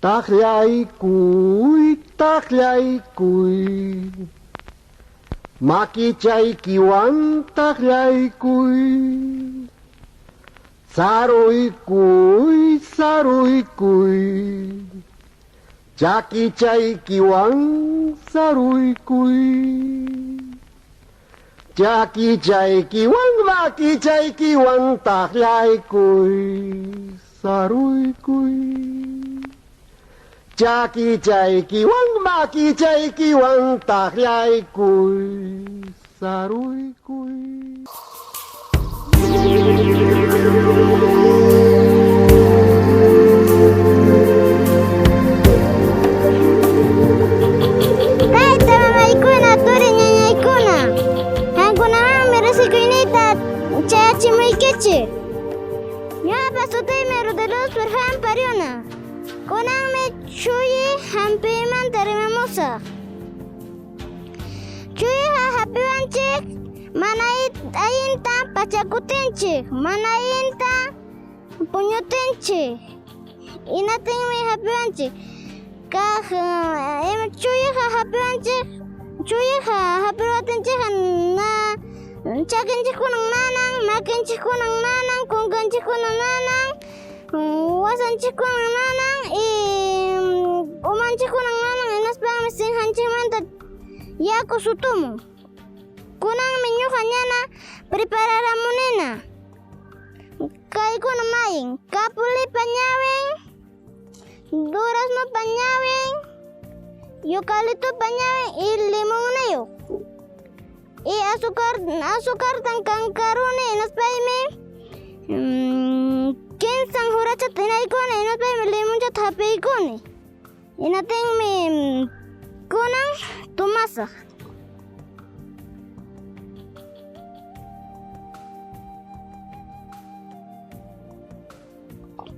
Taqllaykuy, taqllaykuy. Makichaykiwan taqllaykuy. Saruykuy, saruykuy. Chakichaykiwan saruykuy. Chakichaykiwan, makichaykiwan taqllaykuy, saruykuy. Chakichaykiwan, makichaykiwan taqllaykuy, saruykuy. Tayta mamaykuna, turi ñañaykuna, qankunamanmi risikuyniyta chayachimuykichik. Ñuqapa sutiymi Rudeluz Farfán Pariona. Kunanmi chuyi hampiymanta rimamusaq. Chuyqa hapiwanchik mana allinta pachakutinchik, mana allinta puñutinchik. Inatinmi hapiwanchik. Kaq ima chuyqa hapiwanchik, chuyqa hapiwatinchikqa na chakinchikkunan nanan, makinchikkunan nanan, kunkanchikkunan nanan, wasanchikkunan nanan y umanchikkunan nanan hinaspanmi sinqanchikmanta yaku sutumun. Kunanmi ñuqa ñana prepararamunina. Kaykuna mayin, kapulipa ñawin, duraznopa ñawin, eucaliptopa ñawin y limonniyuq. Y azúcar, azucartan kankaruni hinaspaymi kinsan hurachata hinaykuni hinaspaymi limonchata hapiykuni. Hinatinmi kunan tomasaq.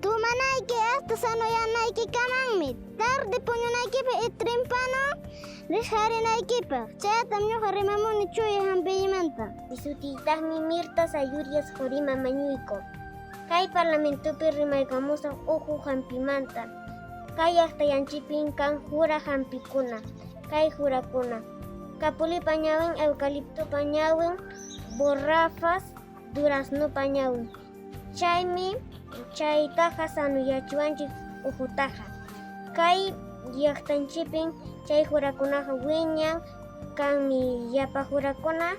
Tomanayki hasta sanoyanaykikamanmi tarde puñunaykipaq y trimpano risharinaykipaq. Chaytam ñuqa rimamuni chuya hampiymanta. Sutiytaqmi Mirta Sayurias Jurima Mañuyko. Kay parlamentopi rimaykamusaq uhu hampimanta. Kay llaqtayanchikpim kan jura hampikuna. Kay jurakuna: Kapulipa ñawin, eucaliptopa ñawin, borrafas, duraznopa ñawin. Chaymi chaytaqa sanuyachiwanchik uhutaqa. Kay llaqtanchikpim chay jurakunaqa wiñan, kanmi llapa jurakuna.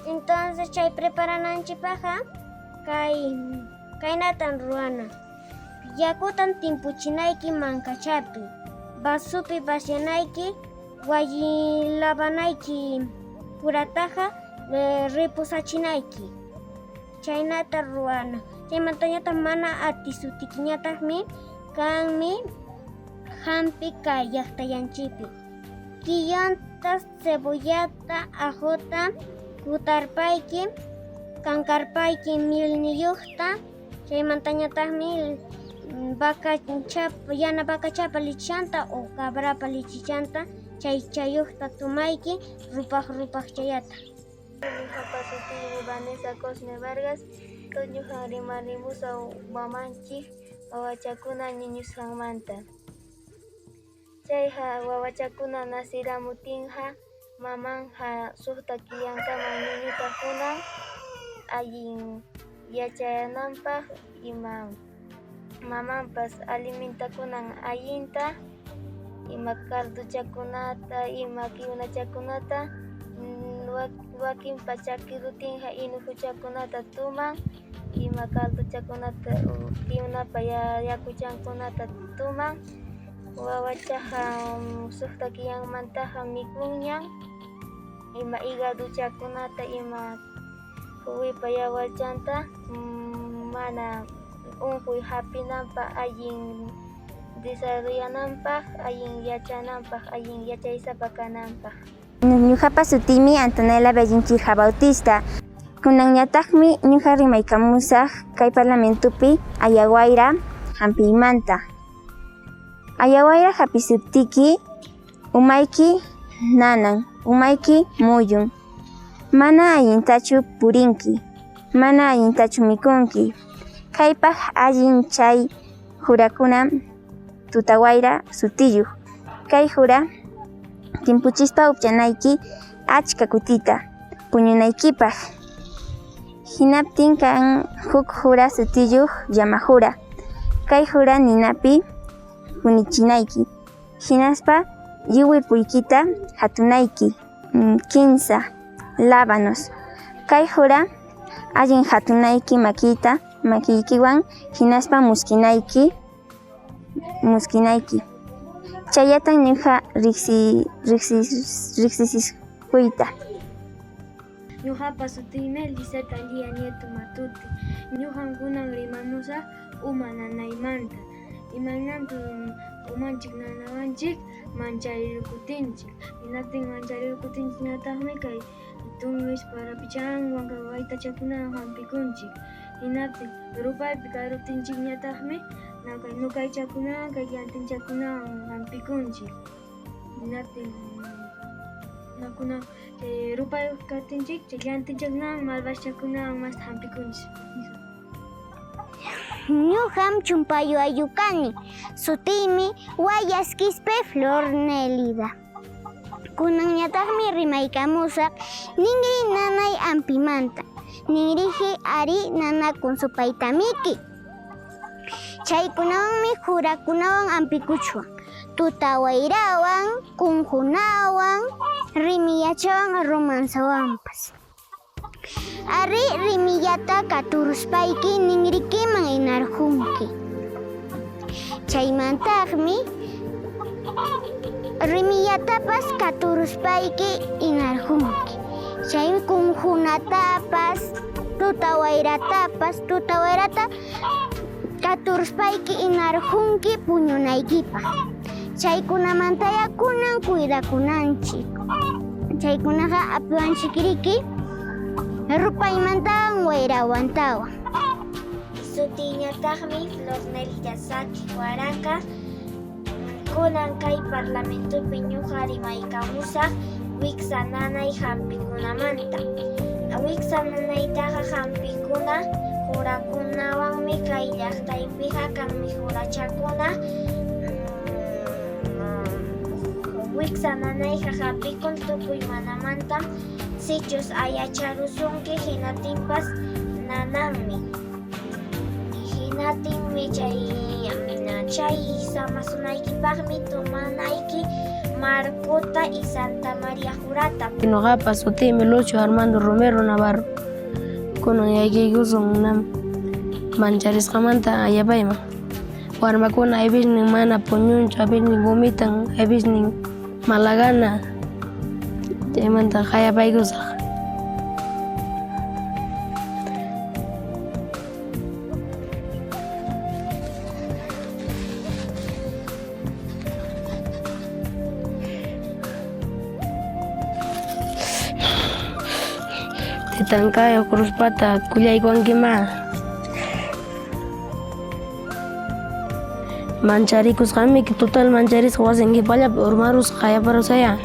Entonces chay preparananchikpaqqa kay kaynatan ruwana. Yakutan timpuchinayki mankachapi, vasopi vacianayki, wayi lavanayki jurataqa reposachinayki. Chaynata ruwana. Chaymantañataq mana atisutikiñataqmi kanmi hampi kay llaqtayanchikpi. Quillonta, cebollata, ajota kutarpayki, kankarpayki mielniyuqta. Chaymantañataqmi vaca chapa, yana vaca chapa lichanta o cabrapa lichichanta chay chayuqta tumayki rupaq rupaq chayata. Ñuqapa sutiymi Vanessa Cosme Vargas, ñuqam rimarimusaq mamanchik wawachakuna ñuñusqanmanta. Chayqa wawachakuna naciramutinqa mamanqa suqta killankama ñuñuta qunan allin yachananpaq ima mamanpas alimentakunan allinta ima carduchakunata ima kiwnachakunata wakinpa chakirutinqa inujuchakunata tuman ima caldochakunata kiwnapa yakuchankunata tuman. Wawachaqa suqta killanmantaqa mikunñan ima higadochakunata ima quwipa yawarchanta mana unquy hapinanpaq allin desarrollananpaq allin yachananpaq allin yachaysapa kananpaq. Ñuqapa sutiymi Antonella Bellinquija Bautista. Kunanñataqmi ñuqa rimaykamusaq kay parlamentopi ayahuayra hampiymanta. Ayahuayra hapisuptiki umayki nanan, umayki muyun. Mana allintachu purinki, mana allintachu mikunki. Kaypaq allin chay jurakunam. tutawayra sutiyuq. Kay jura timpuchispa upyanayki achka kutita puñunaykipaq. Hinaptin kan huk jura sutiyuq llamajura. Kay jura ninapi hunichinayki. Hinaspa lliwirpuykita hatunayki. Kinsa lábanos. Kay jura allin hatunayki makita makiykiwan hinaspa muskinayki muskinayki. Chayatan ñuqa riqsisquyta. Ñuqapa sutiymi Liseta Lía Nieto Matute. Ñuqam kunan rimamusaq uma nanaymanta. Imaynanpim umanchik nanawanchik mancharirqutinchik. Hinaptin mancharirqutinchikñataqmi kay tumis parapichanwan kay waytachakunawan hampikunchik. Hinaptin rupaypi karuptinchikñataqmi kay nukaychakunawan kay llantinchakunawan hampikunchik. Hinaptin chay rupay kaptinchik chay llantinchakunawan malvaschakunawan masta hampikunchik. Ñuqam Chumpayu ayllu kani. Sutiymi Guayas Quispe Flor Nélida. Kunanñataqmi rimaykamusaq ninri nanay ampimanta. Ninriji ari nanakun supaytamiki. Chaykunawanmi jurakunawan ampikuchwan. Tutawayrawan, kunjunawan, rimiyachawan, romanzawanpas. Ari rimillata katuruspayki ninrikiman inarjunki. Chaymantaqmi rimillatapas katuruspayki inarjunki. Chay kunjunatapas, tutawayratapas, tutawayrata katuruspayki inarjunki puñunaykipaq. Chaykunamantaya kunan cuidakunanchik. Chaykunaqa apiwanchikriki rupaymantawan wayrawantawan. Sutiyñataqmi Flor Nélida Saki Huaraca. Kunan kay parlamentopi ñuqa rimaykamusaq wiksa nanay hampikunamanta. Wiksa nanaytaqa hampikuna jurakunawanmi kay llaqtaypiqa kanmi jurachakuna. Wiksa nanayqa hampikun tukuy manamantam sichus ayacharusunki hinatinpas nananmi. Hinatinmi chay samasunaykipaqmi tomanayki Marcota y Santa María Jurata. Ñuqapa sutiymi Lucho Armando Romero Navarro. Kunan yaykuykusun nam mancharisqamanta ayapayman. Warmakuna aybisnin mana puñunchu, aybisnin vomitan, aybisnin malagana. Chaymanta qayapaykusaq. Titankayo kruspata kullaykuwankima. Mancharikusqamiki total mancharisqa wasin qipallapi urmarusqa qayaparusaya.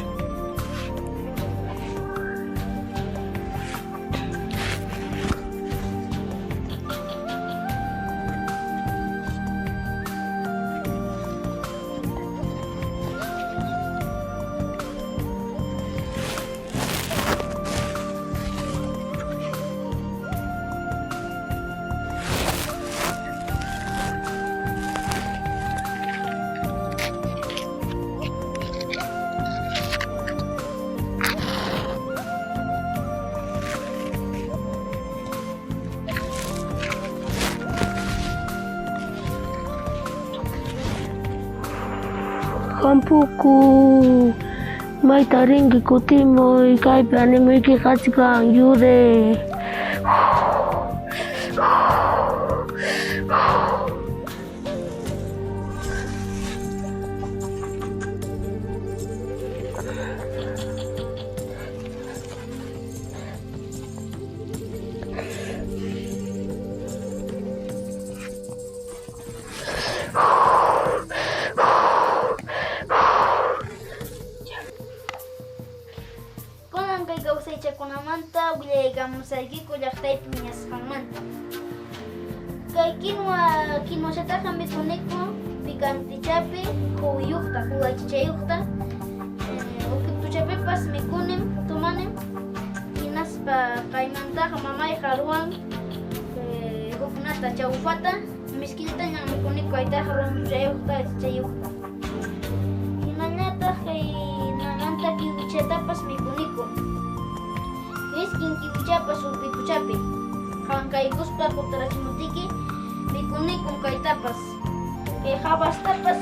Hampuku mayta rinki kutimuy kaypi animuyki kachkan yure. Kunan kay kawsaychakunamanta willaykamusaykiku llaqtaypi wiñasqanmanta. Kay quinua quinwachataqa mikuniku picantichawan. Runtuchapi jugoyuqta, jugo aychachayuqta. Upituchapipas mikunim, tumanim. Hinaspa kaymantaqa mamayqa ruwan huknata chawfata, miskillatañam mikuniku kaytaqa runtuchayuqta, aychachayuqta. Hinallataq kay namanta kiwichatapas mikuniku. Miskin kiwichapas upituchapi. Hankaykuspa kutarachimutiki mikunikum kaytapas. Kay habastapas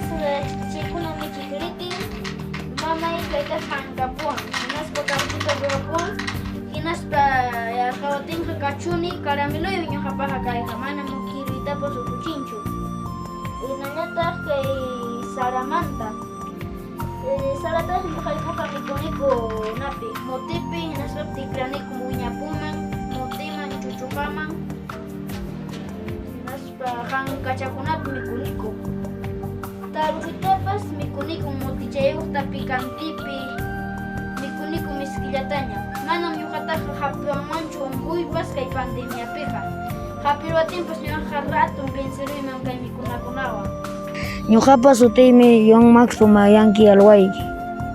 chikuna michikriki mamay kayta hankapuwan. Hinaspa karpita ruwapuwan. Hinaspa yarqawatinqa kachuni carameloymi ñuqapaqa kayqa manam kiruytapas utuchinchu. Hinallataq kay saramanta. Sarataqa ñuqaykuqa mikuniku napi motipi hinaspa tikraniku wiñapuman, motiman, chuchuqaman. Hinaspa hankachakunapi mikuniku. Tarwitapas mikuniku motichayuqta picantipi mikuniku miskillataña. Manam ñuqataqa hapiwanmanchu unquypas kay pandemiapiqa. Hapiruwatinpas ñuqaqa ratum venceruyman kay mikunakunawan. Ñuqapa sutiymi John Max Pumayanki Alway.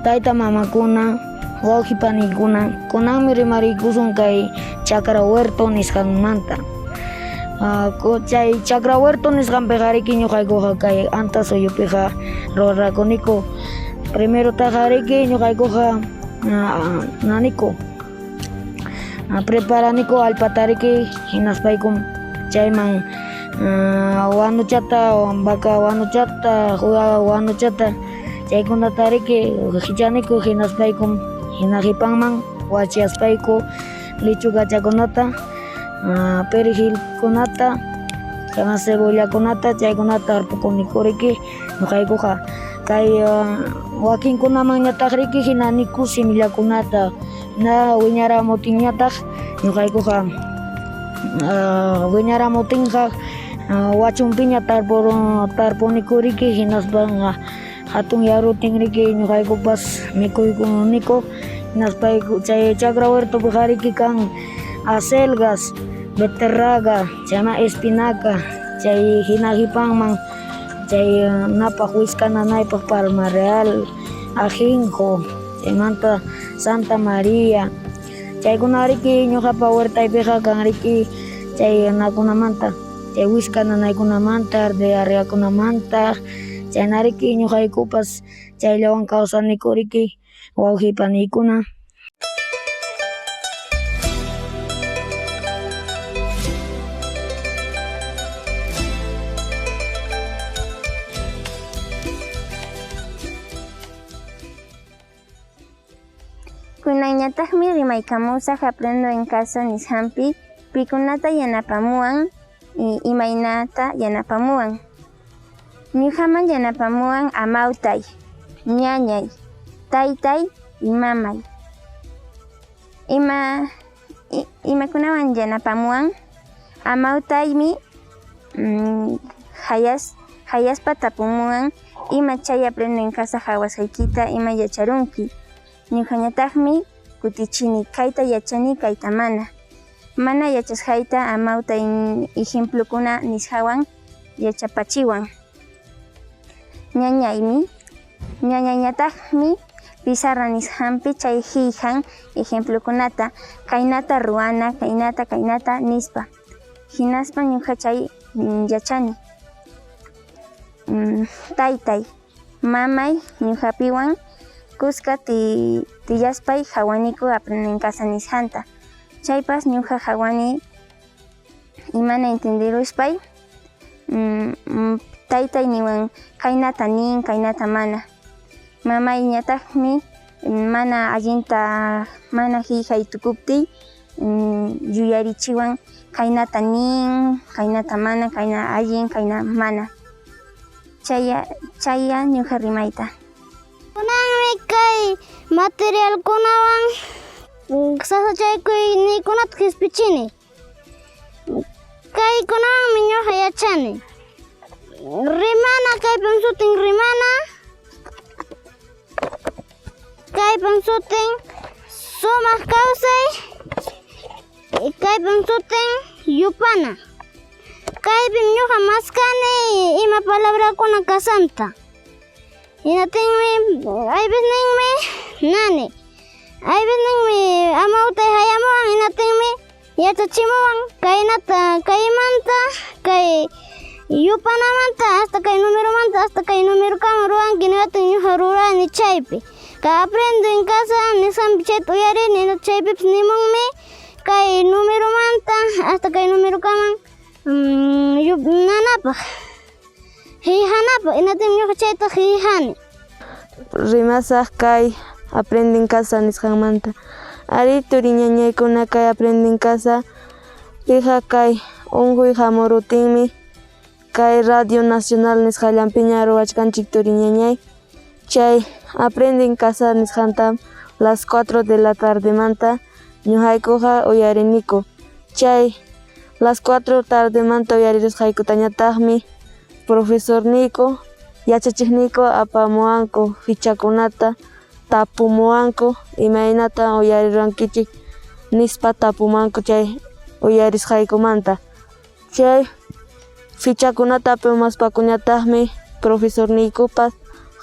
Tayta mamakuna, wawqi paniykuna, kunanmi rimariykusun kay chakra huerto nisqanmanta. Chay chakra huerto nisqanpiqa riki ñuqaykuqa kay Anta suyupiqa rurakuniku. Primerotaqa riki ñuqaykuqa naniku preparaniku allpata riki hinaspaykum chayman wanuchata, vaca wanuchata, wanuchata chaykunata riki hichaniku hinaspaykum hina qipanman wachiaspayku lechugachakunata, perejilkunata, cebollakunata chaykunata tarpukuniku riki ñuqaykuqa. Kay wakinkunamanñataq riki hinaniku simillakunata na wiñaramutinñataq ñuqaykuqa wiñaramutinqa wachunpiña tarpuniku riki hinaspaqa hatun yarutin riki ñuqaykupas mikuykuniku hinaspayku chay chakra huertopiqa riki kan acelgas, beterraga, chayman espinaca, chay hina qipanman chay napaq wiska nanaypaq palma real, ajenjo, chaymanta Santa Maria, chaykuna riki ñuqapa huertaypiqa kan riki chay nakunamanta, chay wiska nanaykunamanta, diarreakunamanta, chayna riki ñuqaykupas chayllawan kawsaniku riki wawqi paniykuna. Kunanñataqmi rimaykamusaq Aprendo en Casa nisqanpi pikunata yanapamuwan imaynata yanapamuwan. Ñuqaman yanapamuwan amawtay, ñañay, taytay y mamay. Imakunawan yanapamuwan? Amawtaymi hayaspa tapumuwan ima chay Aprendo en Casa hawasqaykita ima yacharunki. Ñuqañataqmi kutichini kayta yachani kayta mana. Mana yachasqayta amawtay ejemplokuna nisqawan yachapachiwan. Ñañaymi, ñañayñataqmi pizarra nisqanpi chay qillqan ejemplokunata kaynata ruwana, kaynata, kaynata nispa. Hinaspa ñuqa chay yachani. Taytay, mamay ñuqapiwan kuska tiyaspay hawaniku Aprendo en Casa nisqanta. Chaypas ñuqa hawani imana entenderuspay taytay niwan kaynata nin, kaynata mana. Mamayñataqmi mana allinta mana qillqay tukuptiy yuyarichiwan kaynata nin, kaynata mana, kayna allin, kayna mana. Chaya ñuqa rimayta. Kunanmi kay materialkunawan sasachaykuyninkunata qispichini. Kaykunawanmi ñuqa yachani. Rimana, kaypim sutin rimana. Kaypim sutin sumaq kawsay. Kaypim sutin yupana. Kaypim ñuqa maskani ima palabrakuna kasanta. Hinaptinmi aypisninmi nani. Aypisninmi amawtay hayamuwan hinaptinmi yachachimuwan kaynata kaymanta kay yupanamanta hasta kay numeromanta hasta kay numerokama ruwanki niwaptin ñuqa rurani chaypi. Kay aprendo en casa nisqanpi chayta uyarini chaypipas nimunmi kay numeromanta hasta kay numerokaman nanapaq qillqanapaq hinaptinmi ñuqa chayta qillqani. Rimasaq kay aprende en casa nisqanmanta. Arí turi ñañaykuna kay aprende en casa piqa kay unquy hamurutinmi kay Radio Nacional nisqallanpiña ruwachkanchik turi ñañay. Chay aprende en casa nisqantam las 4 de la tardemanta ñuqaykuqa uyariniku. Chay las 4 tardemanta uyarirusqaykutañataqmi profesorniyku yachachiqniyku apamuwanku fichakunata tapumuwanku imaynata uyariruwankichik nispa tapumuwanku chay uyarisqaykumanta. Chay fichakunata apamuwaspakuñataqmi profesorniykupas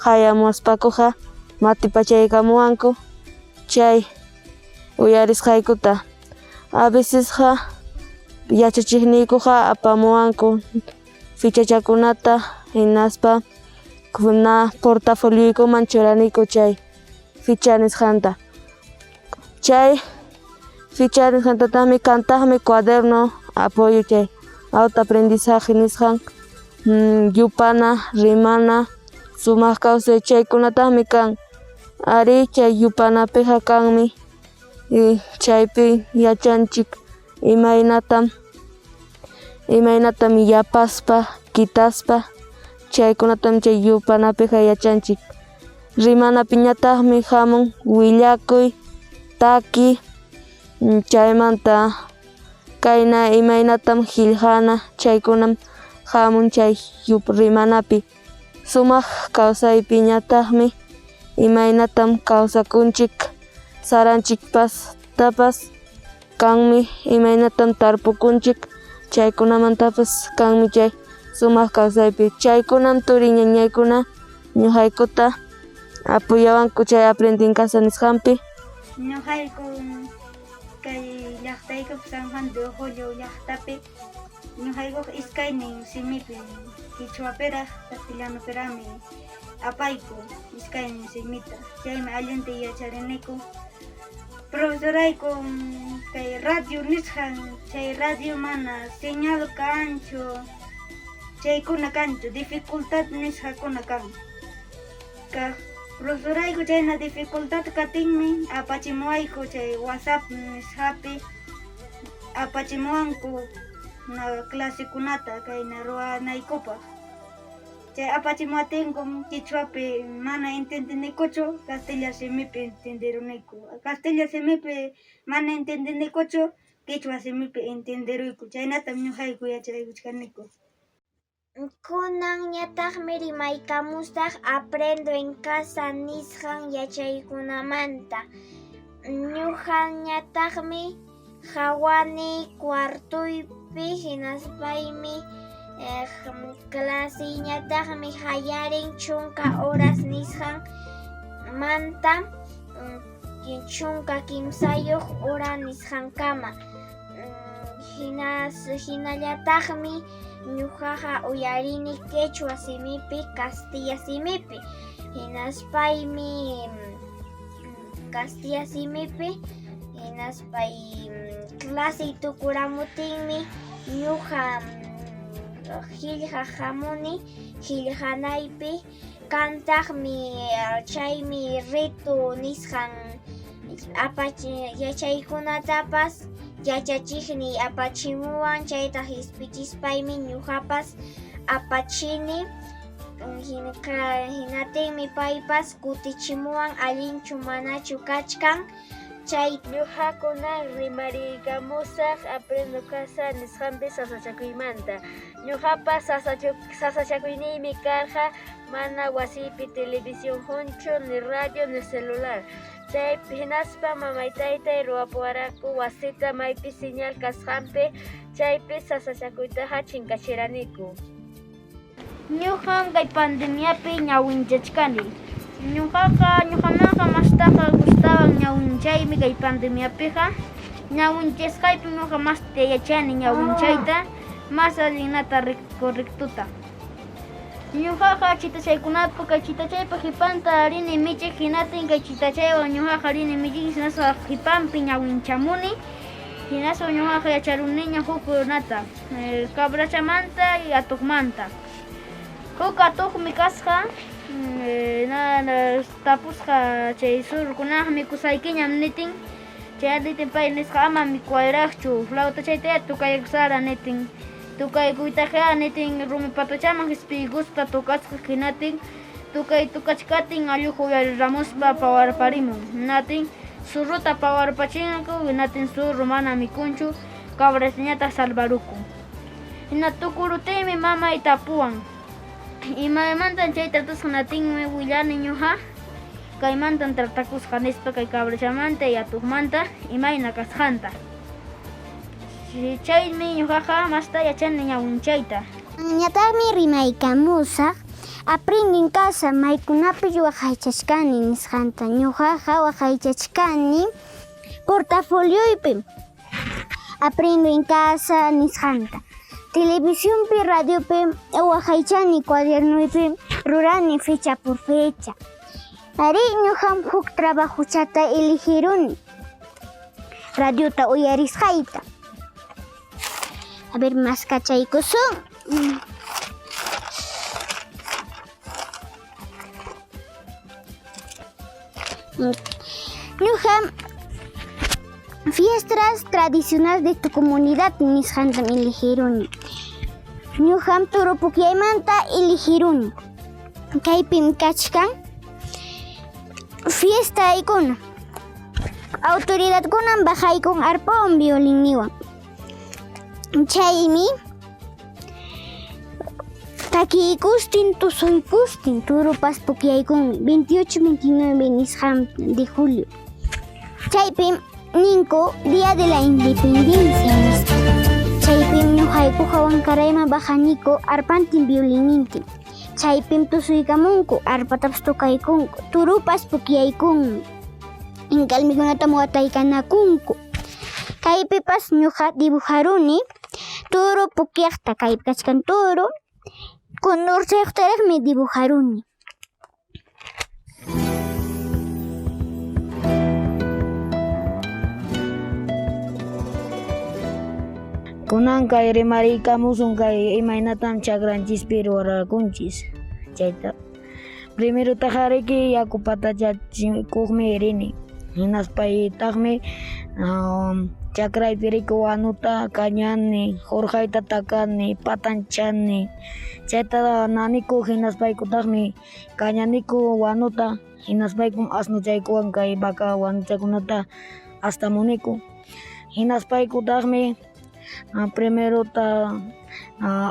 hayamuwaspakuqa matipachaykamuwanku chay uyarisqaykuta. A vecesqa yachachiqniykuqa apamuwanku fichachakunata hinaspa na portafolioykuman churaniku chay ficha nisqanta. Chay ficha nisqantataqmi kantaqmi cuaderno apoyo chay autoaprendizaje nisqan yupana, rimana, sumaq kawsay chaykunataqmi kan. Arí chay yupanapiqa kanmi chaypi yachanchik imaynatam imaynatam yapaspa, kitaspa chaykunatam chay yupanapiqa yachanchik. Rimanapiñataqmi hamun willakuy, taki, chaymanta kayna imaynatam qillqana chaykunam hamun chay rimanapi. Sumaq kawsaypiñataqmi imaynatam kawsakunchik saranchikpas tapas kanmi imaynatam tarpukunchik chaykunamantapas kanmi chay sumaq kawsaypi. Chaykunam turi ñañaykuna ñuqaykuta apoyawanku chay aprende en casa nisqanpi. Ñuqayku kay llaqtaykupi San Juan de Ojollo llaqtapi ñuqaykuqa iskaynin simipi qichwapiraq castellanopiraqmi apayku iskaynin simita chaymi allinta yachariniku. Profesorayku kay radio nisqan chay radio mana señal kanchu chaykuna kanchu dificultad nisqakuna kan. Kaq profesorayku chayna dificultad katinmi apachimuwayku chay WhatsApp nisqapi apachimuwanku na clasekunata kayna ruwanaykupaq. Chay apachimuwatinkum qichwapi mana entendenikuchu castilla simipi entenderuniku. Castilla simipi mana entendenikuchu qichwa simipi entenderuyku. Chaynatam ñuqayku yachaykuchkaniku. Kunanñataqmi rimaykamusaq aprendo en casa nisqan yachaykunamanta. Ñuqañataqmi qhawani cuartuypi hinaspaymi clasiyñataqmi qallarin chunka horas nisqan manta 13 hora nisqankama. Hinallataqmi ñuqaqa uyarini quechua simipi, castilla simipi. Hinaspaymi castilla simipi hinaspay clasiy tukuramutinmi ñuqa qillqaq hamuni qillqanaypi kantaqmi chaymi reto nisqan yachaykunatapas yachachiqniy apachimuwan chayta qispichispaymi ñuqapas apachini hinatinmi paypas kutichimuwan allinchu manachu kachkan chay. Ñuqakuna rimariykamusaq aprendo casa nisqanpi sasachakuymanta. Ñuqapa sasachakuyniymi karqa mana wasiypi televisión hunchu, ni radio, ni celular. Chaypi hinaspa mamay taytay ruwapuwarqaku wasita maypi señal kasqanpi chaypi sasachakuytaqa chinkachiraniku. Ñuqam kay pandemiapi ñawinchachkani. Ñuqaqa ñuqamanqa mastaqa gustawan ñawinchaymi kay pandemiapiqa. Ñawinchasqaypim ñuqa masta yachani ñawinchayta mas allinnata correctota. Ñuqaqa chitachaykunapi kay chitachaypa qhipanta rini michiq hinatin kay chitachaywan ñuqaqa rini michiq hinaspa qhipanpi ñawinchamuni hinaspa ñuqaqa yacharuniña huk runata cabrachamanta y atuqmanta. Huk atuqmi kasqa tapusqa chay surkunaqa mikusaykiñam nitin chay nitin pay nisqa ama mikuwayraqchu flautachaytayá tukaykusara nitin tukaykuytaqyá nitin rumi patachaman qispiykuspa tukasqa hinatin tukay tukachkatin alluqu uyariramuspa pawarparimun hinatin zurruta pawarpachinku hinatin zurru mana mikunchu cabrachañataq salvarukun. Hina tukurutinmi mamay tapuwan imaymantan chay tratasqa hinatinmi willani ñuqa kaymantan tratakusqa nispa kay cabrachamanta y atuqmanta imayna kasqanta. Chaymi ñuqaqa masta yachani ñawinchayta. Ñataqmi rimaykamusaq aprendo en casa maykunapi waqaychachkani nisqanta. Ñuqaqa waqaychachkani portafolioypim aprendo en casa nisqanta. Televisionpi, radiopi waqaychani cuadernoypi rurani fecha por fecha. Arí ñuqam huk trabajochata elegiruni radiota uyarisqayta. A ver, maskachaykusun. Ñuqam fiestas tradicionales de tu comunidad nisqantam elegiruni. Ñuqam turu pukllaymanta elegiruni. Kaypim kachkan fiestaykuna. Autoridadkunam bajaykun arpawan violinniwan. Chaymi takiykustin tusuykustin turupas pukllaykunmi 28, 29 nisqan de julio. Chaypim ninku Día de la Independencia nispa. Chaypim ñuqayku hawankarayman bajaniku arpantin violinintin. Chaypim tusuykamunku arpatapas tukaykunku turupas pukllaykunmi. Inkalmikunatam wataykanakunku. Kaypipas ñuqa dibujaruni turu pukllaqta kaypi kachkan turu kundurchayuqtaraqmi dibujaruni. Kunan kay rimariykamusun kay imaynatam chakranchispi ruwarakunchis chayta. Primerotaqa riki yaku patachachikuqmi rini. Hinaspaytaqmi chakraypi riki wanuta kañani, hurqayta takani, patanchani. Chayta naniku hinaspaykutaqmi kañaniku wanuta hinaspaykum asnuchaykuwan kay vaca wanuchakunata astamuniku. Hinaspaykutaqmi primerota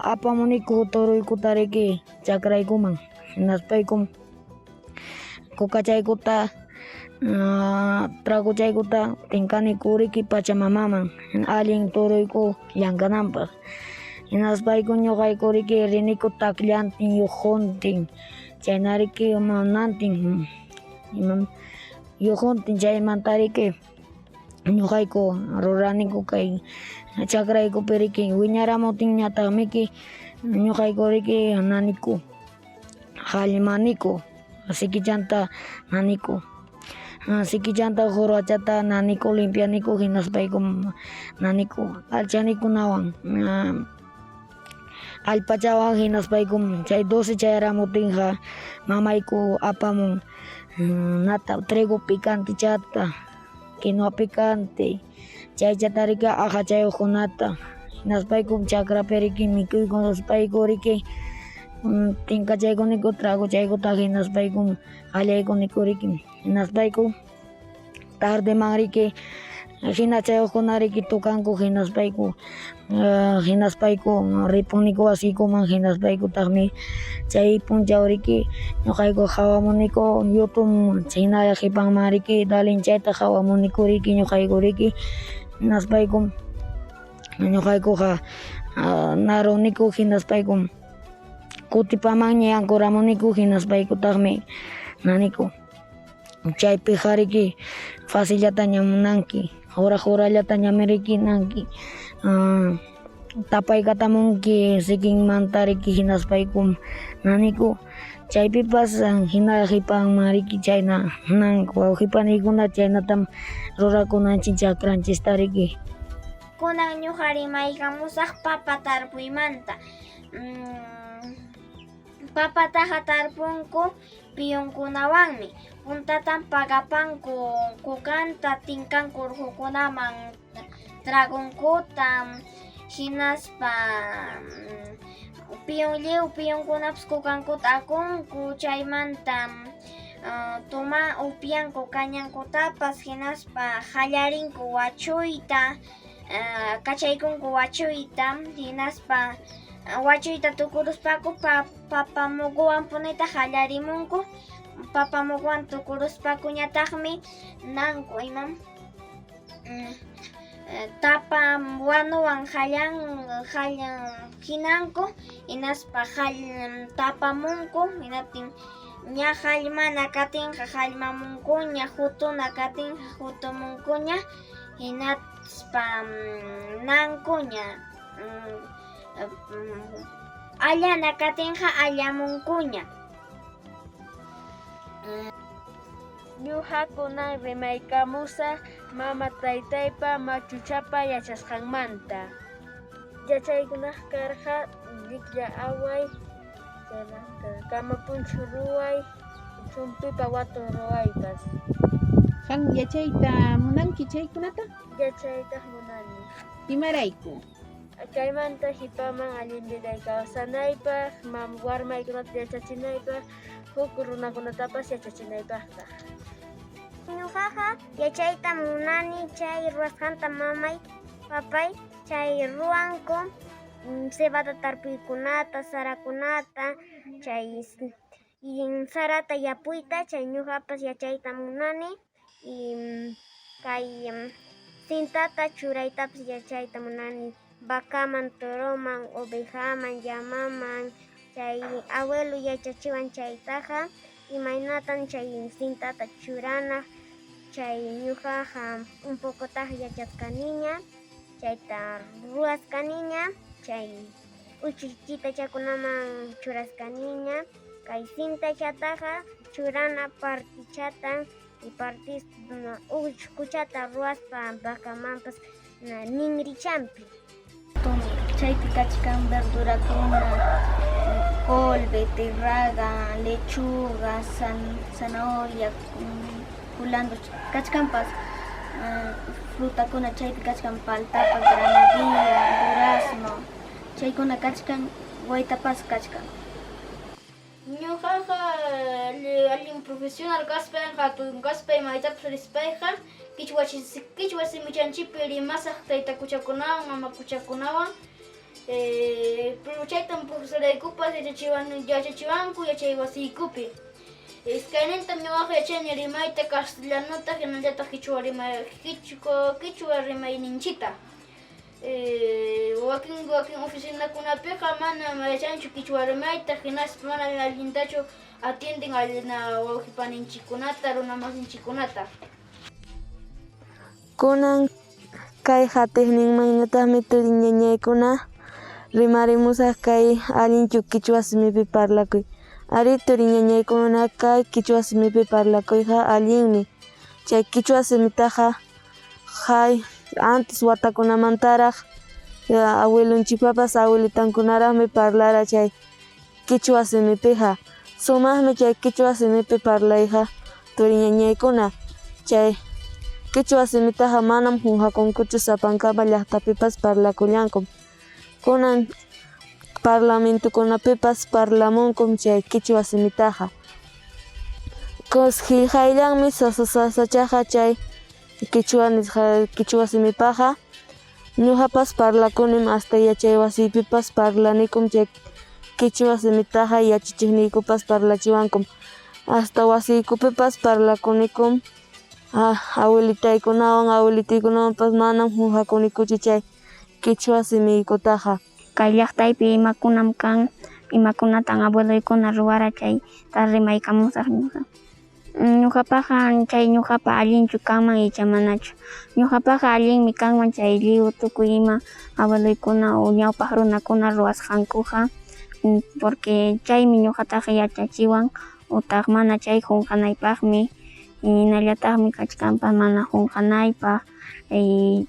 apamuniku turuykuta riki chakraykuman. Hinaspaykum kukachaykuta traguchaykuta tinkaniku riki pachamamaman allin turuyku llamkananpaq. Hinaspayku ñuqayku riki riniku takllantin yujuntin chayna riki manantin yujuntin chaymanta riki ñuqayku ruraniku kay chakraykupi riki wiñaramutinñataqmiki ñuqayku riki naniku hallmaniku sikichanta naniku sikichanta qurwachata naniku limpianiku hinaspayku naniku alchanikunawan allpachawan hinaspaykum chay 12 chayaramutinqa mamayku apamun nata trigo picantechata quinoa picante chaychata riki aqhachayuqkunata hinaspaykum chakrapi riki mikuykuspayku riki tinkachaykuniku traguchaykuta hinaspaykum qallaykuniku riki hinaspayku tardeman riki hinachayuqkuna riki tukanku hinaspayku hinaspayku ripuniku wasiykuman hinaspaykutaqmi chay punchaw riki ñuqayku qawamuniku YouTube hinalla qipanman riki dalinchayta qawamuniku riki ñuqayku riki hinaspaykum ñuqaykuqa naruniku hinaspaykum Kutipamanña yankuramuniku hinaspaykutaqmi naniku. Chaypiqa riki facillataña munanki, hora horallatañami riki nanki. Tapaykatamunki sikinmanta riki hinaspaykum naniku. Chaypipas hina qipanman riki chayna nanku wawqipaniykuna chaynatam rurakunanchik chakranchista riki. Kunan ñuqa rimaykamusaq papa tarpuymanta. Papataqa tarpunku piyunkunawanmi. Puntatam pagapanku kukanta, tinkanku urqukunaman tragonkuta, hinaspa piyun lliw piyunkunapas kukankuta akunku, chaymanta toma upyanku kañankutapas, hinaspa qallarinku wachuyta, kachaykunku wachuyta, hinaspa wachuyta tukuruspaku papa muguwan punita qallarimunku, papa muguwan tukuruspakuñataqmi nanku imam tapa wanuwan qallan qallan hinanku, hinaspa tapamunku, hinaptin ña hallmana katinqa hallmamunkuña, hutuna katinqa hutumunkuña, hinaspa nankuña allana katinqa allamunkuña. Ñuqa kunan rimaykamusaq mama taytaypa machuchapa yachasqanmanta. Yachaykunaq karqa lliklla away, chaynata kamapunchu ruway, chumpipa watun ruwaypas. Qam yachayta munanki chaykunata? Yachaytaq munani. Imarayku? Kaymanta hipaman allin viday kawsanaypaq, mam warmaykunata yachachinaypaq, huk runakunatapas yachachinaypaqtaq. Ñuqaqa yachayta munani chay ruwasqanta mamay, papay chay ruwanku cebada tarpuykunata, sarakunata, chay sarata yapuyta, chay ñuqapas yachayta munani y kay cintata churaytapas yachayta munani vacaman, toroman, ovejaman, llamaman, chay abuelo yachachiwan chaytaqa imaynatan chay cintata churana, chay ñuqaqa un pocotaq yachasqaniña, chayta ruwasqaniña, chay uchuchitachakunaman churasqaniña, kay cintachataqa churana partichata y partis uchkuchata ruwaspa vacamanpas ninrichampi. Chaypi kachkan verdurakuna, col, beterraga, lechuga, zanahoria, culantro, kachkanpas frutakuna chaypi kachkan paltapas, granadilla, durazno, chaykuna kachkan, waytapas kachkan. Ñuqaqa allin profesional kaspay, hatun kaspay, maytapas rispayqa kichwa simichanchikpi rimasaq taytakuchakunawan, mamakuchakunawan, pero chaytam profesoraykupas yachachiwanku yachay wasiykupi. Iskaynintam ñuqaqa yachani rimayta castellanota hinallataq kichwa rimayninchikta. Wakin wakin oficinakunapiqa manam yachanchu kichwa rimayta hinaspa manam allintachu atienden allina wawqipaninchikkunata, runamasinchikkunata. Kunan kay hatiqninmanñataqmi turi ñañaykuna rimarimusaq kay allinchu kichwa simipi parlakuy. Arí turi ñañaykuna kay kichwa simipi parlakuyqa allinmi. Chay kichwa simitaqa hay antes watakunamantaraq abuelonchikpapas abuelitankunaraqmi parlara chay kichwa simipiqa. Sumaqmi chay kichwa simipi parlayqa turi ñañaykuna. Chay kichwa simitaqa manam qunqakunkuchu sapankama llaqtapipas parlakullankum. Kunan parlamentokunapipas parlamunkum chay kichwa simitaqa. Qillqayllanmi sasa sasachaqa chay kichwa nisqa kichwa simipaqa. Ñuqapas parlakunim hasta yachay wasiypipas parlanikum chay kichwa simitaqa yachachiqniykupas parlachiwankum. Hasta wasiykupipas parlakunikum abuelitaykunawan abuelitaykunawanpas manam qunqakunikuchu chay kichwa simiykutaqa. Kay llaqtaypi imakunam kan Imakunatan abueloykuna ruwara chayta rimaykamusaq ñuqa. Ñuqapaqqa chay ñuqapa allinchu kanman icha manachu. Ñuqapaqqa allinmi kanman chay lliw tukuy ima abueloykuna o ñawpaq runakuna ruwasqankuqa, porque chaymi ñuqataqa yachachiwan utaq mana chay qunqanaypaqmi, hinallataqmi kachkanpas mana qunqanaypaq,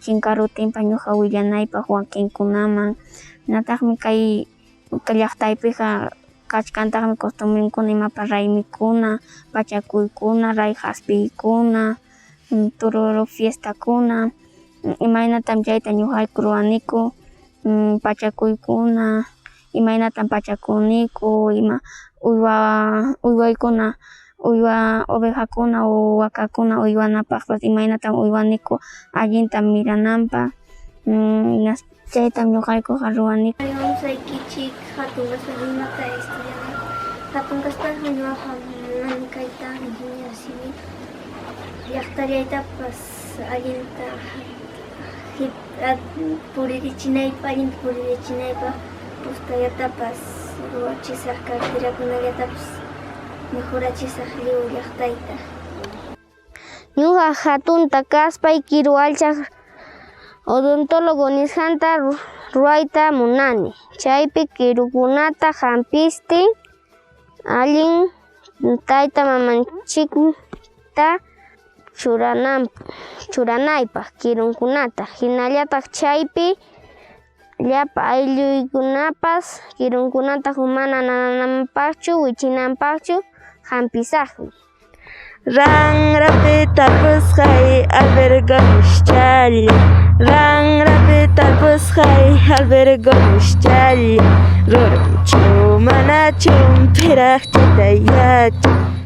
chinkarutinpas ñuqa willanaypaq wakinkunaman. Hinataqmi kay llaqtaypiqa kachkantaqmi costumbrenkuna imapas raymikuna, pachakuykuna, rayqaspiykuna, tururu fiestakuna, imaynatam chayta ñuqayku ruwaniku, pachakuykuna, imaynatam pachakuniku, ima uywa uywaykuna, uywa ovejakuna o wakakuna uywanapaqpas imaynatam uywaniku allinta mirananpaq, chaytam ñuqaykuqa ruwaniku. Rimawasaykichik hatun kaspa imata estudianaypaq. Hatun kaspaqa ñuqaqa munani kayta ingeniero civil. Llaqtallaytapas allinta puririchinaypaq, allinta puririchinaypaq postallatapas ruwachisaq, carreterakunallatapas mejorachisaq lliw llaqtayta. Ñuqa hatunta kaspay kiru allchaq odontólogo nisqanta ruwayta munani. Chaypi kirukunata hampistin allin tayta mamanchikta churanaypaq kirunkunata, hinallataq chaypi llapa aylluykunapas kirunkunata mana nanananpaqchu wichinanpaqchu hampisaqmi. Ranrapi tarpusqay albergamuschalla, ranrapi tarpusqay albergamuschalla, rurunchu manachum piraq chayta yachan.